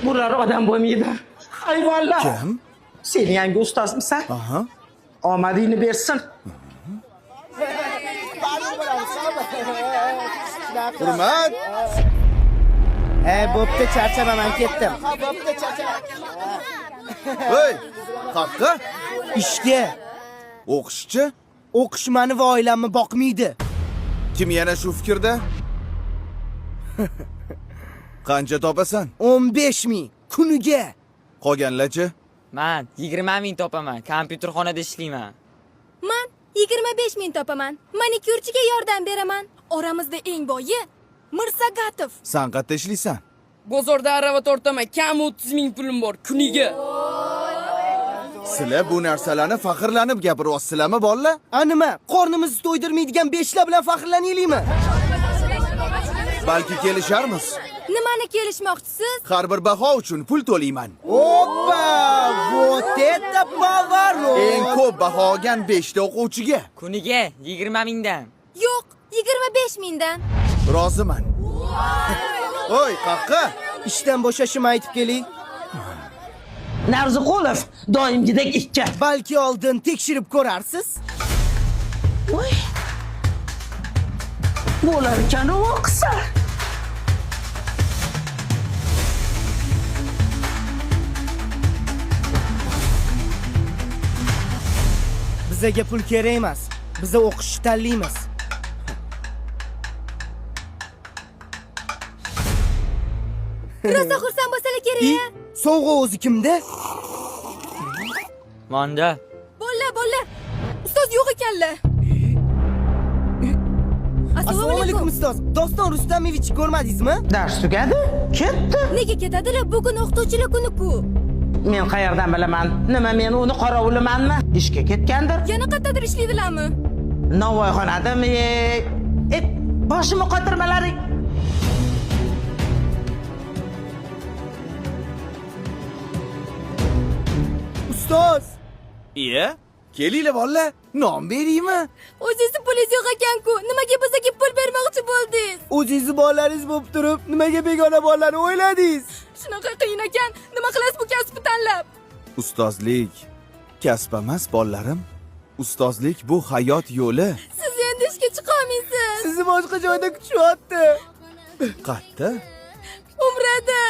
Bular odam bo'lmaydi. Hayvonlar. Kim? Sen yangi ustozmisan? Aha. Omadingni bersin. Hurmat. E, bo'pti, charchama, man ketdim. Hey, qaqqa. Ishga. O'qishchi? O'qish mani va oilamni boqmaydi. Kim yana shu fikrda? Qancha topasan? 15 ming kuniga. Qolganlarchi? Man 20 ming topaman. Kompyuterxonada ishlayman. Man 25 ming topaman. Manikyurchiga yordam beraman. Oramizda eng boyi Mirsagatov. San qayerda ishlaysan? Bozorda arava tortaman, kam 30 ming pulim bor kuniga. Sizlar bu narsalarni faxrlanib gapiryapsizlarmi, bolalar? A nima, qornimizni to'ydirmaydigan beshlar bilan faxrlanaylikmi? Balki kelisharmiz. Nimani kelishmoqchisiz? Har bir baho uchun pul to'layman. Oppa, вот это поворот! Eng ko'p baho olgan 5 ta o'quvchiga Kuniga 20 mingdan. Yo'q, 25 mingdan. roziman. Oy, qaqqa. Ishdan bo'shashimni aytib keling. Narziqulov doimgidek ikki. Balki oldin tekshirib ko'rarsiz. Voy. Bo'lar ekan u o'qisa. Bizaga pul kerak emas. Biza o'qishni tanlaymiz. Rosa xursand bo'lsalar I, kerak. sovg'a o'zi kimda? Manda. Bolalar, bolalar. Ustoz yo'q ekanlar. Assalomu alaykum ustoz. Doston Rustamovichni ko'rmadingizmi? Dars tugadi, ketdi. Nega ketadilar? Bugun o'qituvchilar kuni-ku. Men qayerdan bilaman? Nima men uni qorovulimanmi? Ishga ketgandir. Yana qayerdadir ishlaydilarmi? Novvoyxonadami? E, boshimni qotirmalaring. Ustoz! Iya, kelinglar bolalar, non beraymi? O'zingizni pulingiz yo'q ekan-ku. Nimaga bizga pul bermoqchi bo'ldingiz? O'zingizni bolalaringiz bo'lib turib, nimaga begona bolalarni o'yladingiz? Shunaqa qiyin ekan. Nima qilasiz bu kasbni tanlab? Ustozlik kasb emas, bolalarim. Ustozlik bu hayot yo'li. Siz endi ishga chiqa olmaysiz. Sizni boshqa joyda kutishyapti. Qatta? Umrada.